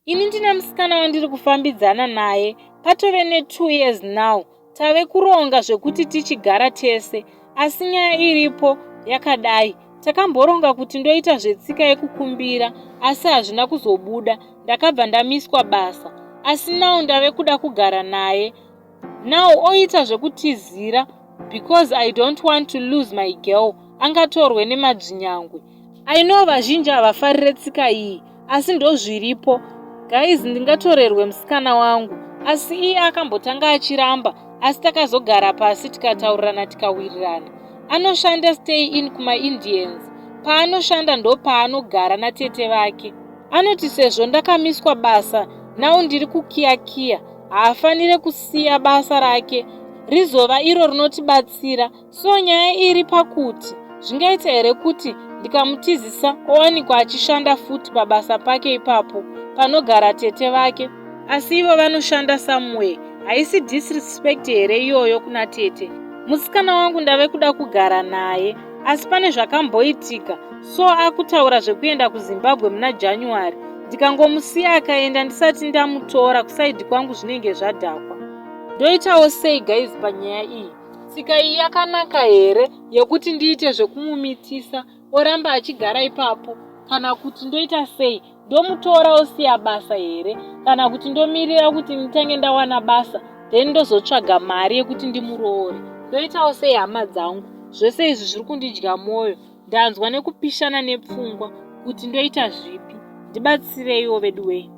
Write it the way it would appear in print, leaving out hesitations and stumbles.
Ini ndine musikana wandiri kufambidzana naye patove ne2 years now. Tave kuronga zvekuti tichigara tese asi nyaya iripo yakadai. Takamboronga kuti ndoita zvetsika yekukumbira asi hazvina kuzobuda ndakabva ndamiswa basa. Asi now ndave kuda kugara naye. Now oita zvekutizira because I don't want to lose my girl angatorwe nemadzvinyangwe. I know vazhinji havafarire tsika iyi asi ndozviripo. Guys ndingatorerwe musikana wangu asi iye akambotanga achiramba asi takazogara pasi tikataurirana tikawirirana. Anoshanda stay in kumaIndians paanoshanda ndopaanogara natete vake. Anoti sezvo ndakamiswa basa now ndiri kukiyakiya haafanire kusiya basa rake rizova iro rinotibatsira so nyaya iri pakuti zvingaita here kuti ndikamutizisa owanikwa achishanda futi pabasa pake ipapo panogara tete vake asi ivo vanoshanda somewhere haisi disrespect here iyoyo kuna tete musikana wangu ndave kuda kugara naye asi pane zvakamboitika so akutaura zvekuenda kuZimbabwe muna January ndikangomusiya akaenda ndisati ndamutora kusaidi kwangu zvinenge zvadhakwa ndoitawo sei guys panyaya iyi tsika iyi yakanaka here yekuti ndiite zvekumumitisa oramba achigara ipapo kana kuti ndoita sei ndomutora osiya basa here kana kuti ndomirira kuti nditange ndawana basa then ndozotsvaga mari yekuti ndimuroore ndoitawo sei hama dzangu zvese izvi zviri kundidya mwoyo ndanzwa nekupishana nepfungwa kuti ndoita zvipi ndibatsireiwo veduwei.